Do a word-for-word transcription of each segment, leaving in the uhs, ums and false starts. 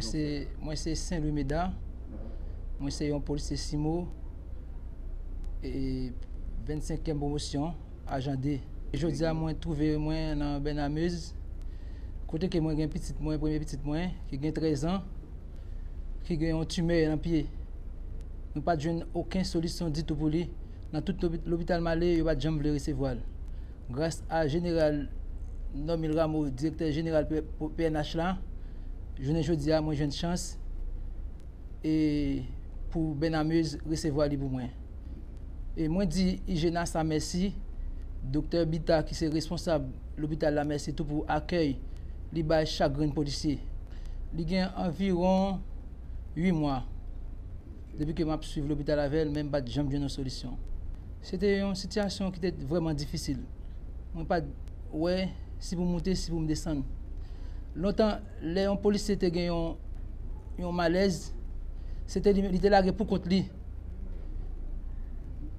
Se, mwen se Saint Louis Meda. Mwen se yon polisye simo, e vennsenkyèm pwomosyon, ajan de. Jodi a, mwen twouve mwen nan Bènamez, kote ke mwen gen pitit mwen, premye pitit mwen, ki gen trèz an, ki gen yon timè nan pye. Nou pa t jwenn okenn solisyon ditou pou li. Nan tout lopi-, lopital m ale, yo pa t janm vle resevwa l. Gras a Jeneral Normil Rameau, direktè jeneral P-, P N H la, jounen jodi a, mwen jwenn chans e pou Bènamez resevwa li pou mwen. E mwen di I G N A sa mèsi, Doktè Bita, ki se responsab lopital la, mèsi tou pou akèy li bay chak grenn polisye. Li gen anviwon uit mwa depi ke m ap swiv lopital avè l, men m pa t janm jwenn yon solisyon. Se te yon sitiyasyon ki te vrèman difisil. Mwen pa t wè si pou m moute, si pou m desann. Lontan, lè yon polisye te gen yon, yon malèz, se te li, li te lage pou kont li.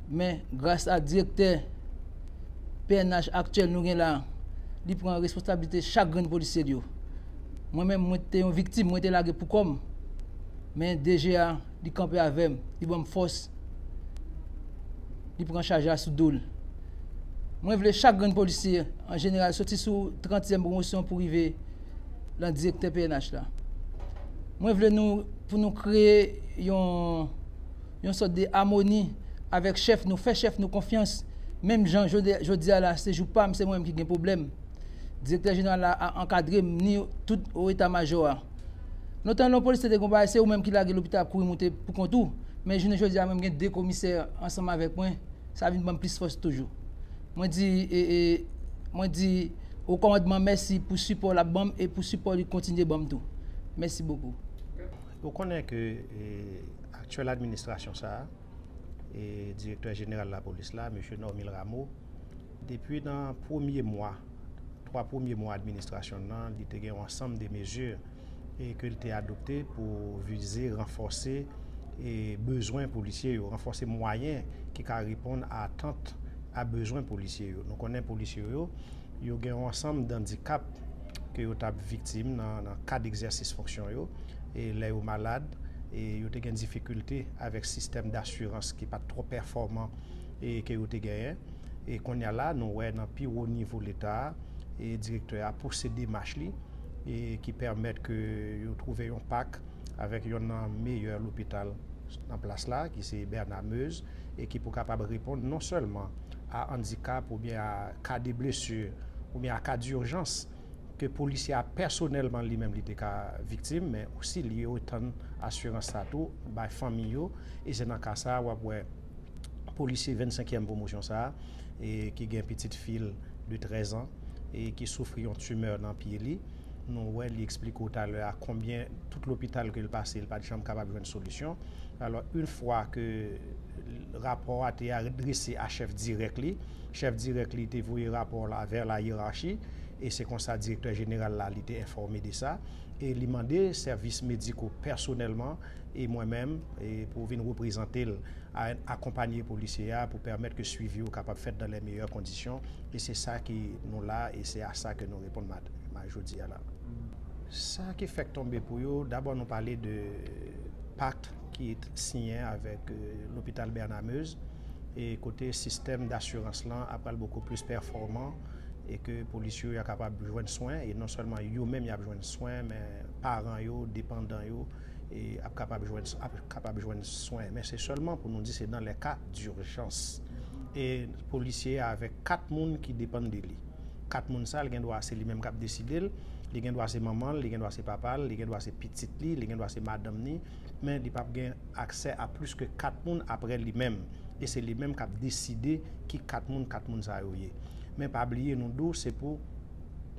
Men, gras a direktè P N H aktyèl nou gen la, li pran responsablite chak grenn polisye l yo. Mwen menm, mwen te yon viktim, mwen te lage pou kò m. Men D G a, li kanpe avè m, li ban m fòs, li pran chaj la sou do l. Mwen vle chak grenn polisye, an jeneral, soti sou trantyèm pwomosyon pou rive nan direktè P N H la. Mwen vle nou, pou nou kreye yon, yon sòt de amoni avèk chèf nou, fè chèf nou konfyans. Menm jan jodi, jodi a la, se jou pa m, se mwen menm ki gen pwoblèm. Direktè jeneral la a ankadre m, ni tout o eta majò a. Lontan, lè yon polisye te gon bagay, se ou menm ki lage lopital ap kouri moute pou kont ou. Men jounen jodi a, mwen, m gen de komisè ansanm avèk mwen, sa vin ban m plis fòs toujou. Mwen di, e, e, mwen di o kòmandman mèsi pou sipò l ap ban m e pou sipò li kontinye ban m tou. Mèsi bokou. Ou konnen ke, e, aktyèl administrasyon sa a, e, direktè jeneral lapolis la, mesye Normil Rameau, depi nan premye mwa, twa premye mwa administrasyon nan, li te gen yon ansanm de mezi, e, ke l te adopte pou vize ranfòse, e, bezwen polisye yo, ranfòse mwayen ki ka reponn a atant, a bezwen polisye yo. Nou konnen polisye yo, yo gen yon ansanm d andikap ke yo t ap viktim nan, nan kad egzèsis fonksyon yo, e lè yo malad, e yo te gen difikilte avèk sistèm dasirans ki pa t twò pèfòman e ke yo te genyen. E kounye a la, nou wè nan pi wo nivo Leta a, e direktè a pouse demach li, e ki pèmèt ke yo twouve yon pak avèk yonn nan meyè lopital nan plas la, ki se Bernard Meuze, e ki pou kapab reponn non sèlman a andikap oubyen a ka de blesi, oubyen a ka dijans ke polisye a pèsonèlman li menm li te ka viktim, men osi li yo tann asirans sa tou bay fanmi yo, e se nan ka sa a w ap wè polisye vennsenkyèm pwomosyon sa a, e ki gen pitit fi l de trèz an, e ki soufri yon timè nan pye li. Nou wè li eksplike w talè a konbyen tout lopital ke l pase, l pa t janm kapab jwenn solisyon. Alò, yon fwa ke rapò a te adrese a chèf dirèk li, chèf dirèk li te voye rapò la vè la yerachi, e se konsa direktè jeneral la, li te enfòme de sa, e li mande sèvis mediko pèsonèlman, e mwen menm, e pou vin reprezante l, a, akonpanye polisye a pou pèmèt ke swivi yo kapab fèt dans les meilleures conditions, e se sa ki nou la, e se a sa ke nou reponn mat-, ma-, jodi a la. Sa ki fèk tonbe pou yo, dabò nou pale de pak ki t siyen avèk, e, lopital Bernard Meuze, e kote sistèm dasirans lan ap pral bokou plis pèfòman, e ke polisye yo kapab jwenn swen, e non sèlman yo menm y ap jwenn swen, men paran yo, depandan yo, e ap kapab jwenn, ap kapab jwenn swen. Men se sèlman pou nou di se dans les cas d'urgence. E polisye a avèk kat moun ki depann de li. Kat moun sa, l gen dwa se li menm k ap deside l, li gen dwa se manman l, li gen dwa se papa l, li gen dwa se pitit li, li gen dwa se madanm ni, men li p ap gen aksè a plis ke kat moun apre li menm. E se li menm k ap deside ki kat moun kat moun sa yo ye. Men pa bliye, nou di w, se pou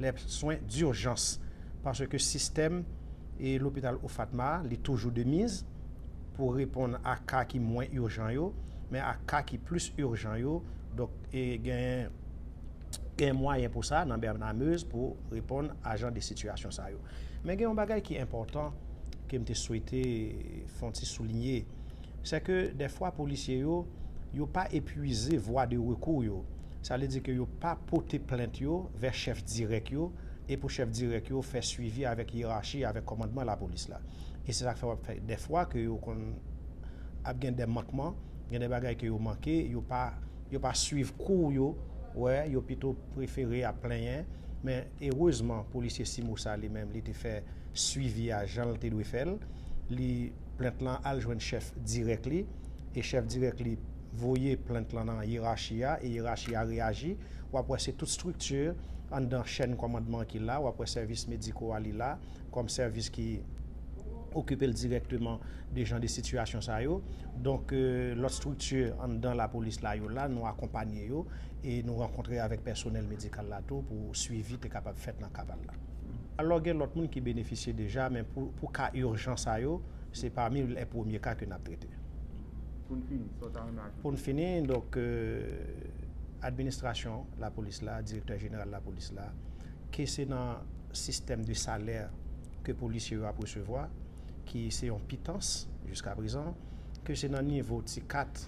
les soins d'urgence. Paske sistèm e lopital Ofatma, li toujou de miz pou reponn a ka ki mwen ijan yo, men a ka ki plis ijan yo, donk, e gen, gen mwayen pou sa nan Bernard Meuze pou reponn a jan de sitiyasyon sa yo. Men gen yon bagay ki enpòtan ke m te swete fè yon ti soulinye, se ke dèfwa polisye yo, yo pa epwize vwa de rekou yo. Sa vle di ke yo pa pote plent yo vè chèf dirèk yo, e pou chèf dirèk yo fè swivi avèk yerachi, avèk kòmandman lapolis la. E se sa k fè w ap fè dèfwa ke yo konn ap gen de mankman, gen de bagay ke yo manke, yo pa, yo pa swiv kou yo, wè, yo pito prefere ap plenyen. Men erezman, polisye Simosa li menm, li te fè swivi a jan l te dwe fè l. Li, plent lan al jwenn chèf dirèk li, e chèf dirèk li voye plent lan nan yerachi a, e yerachi a reyaji. W ap wè se tout estrikti anndan chèn kòmandman ki la, w ap wè sèvis mediko a li la, kòm sèvis ki okipe l dirèkteman de jan de sitiyasyon sa yo. Donk, euh, lòt estrikti anndan lapolis la yo la, nou akonpanye yo e nou rankontre avèk pèsonèl medikal la tou pou swivi te kapab fèt nan ka pa l la. Alò, gen lòt moun ki benefisye deja, men pou, pou ka ijan sa yo, se pami lè premye ka ke n ap trete. Pou n fini, sa w ta renmen ajoute? Pou n fini, donk, euh, administrasyon lapolis la, direktè jeneral lapolis la, ke se nan sistèm de salè ke polisye yo ap resevwa, ki se yon pitans jiska prezan, ke se nan nivo ti kat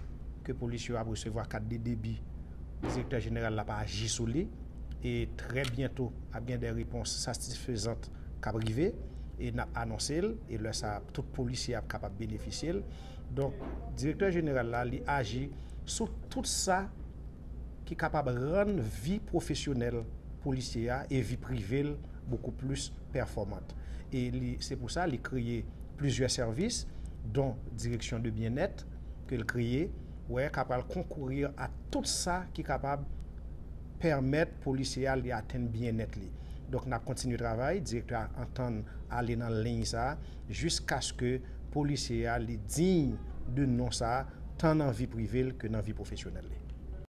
ke polisye yo ap resevwa, kat de debi, direktè jeneral la pa aji sou li, e trè byento ap gen de repons satisfezant k ap rive, e n ap anonse l, e lè sa a, tout polisye ap kapab benefisye l. Donk, direktè jeneral la, li aji sou tout sa ki kapab rann vi pwofesyonèl polisye a e vi prive l bokou plis pèfòmant. E li, se pou sa li kreye plizyè sèvis, dont direksyon de byennèt ke l kreye, wè, k ap pral konkourir a tout sa ki kapab pèmèt polisye a li atenn byennèt li. Donk, n ap kontinye travay, direktè a antann ale nan liy sa a, jiskaske polisye a li diy de non sa a, tan nan vi prive l ke nan vi pwofesyonèl li.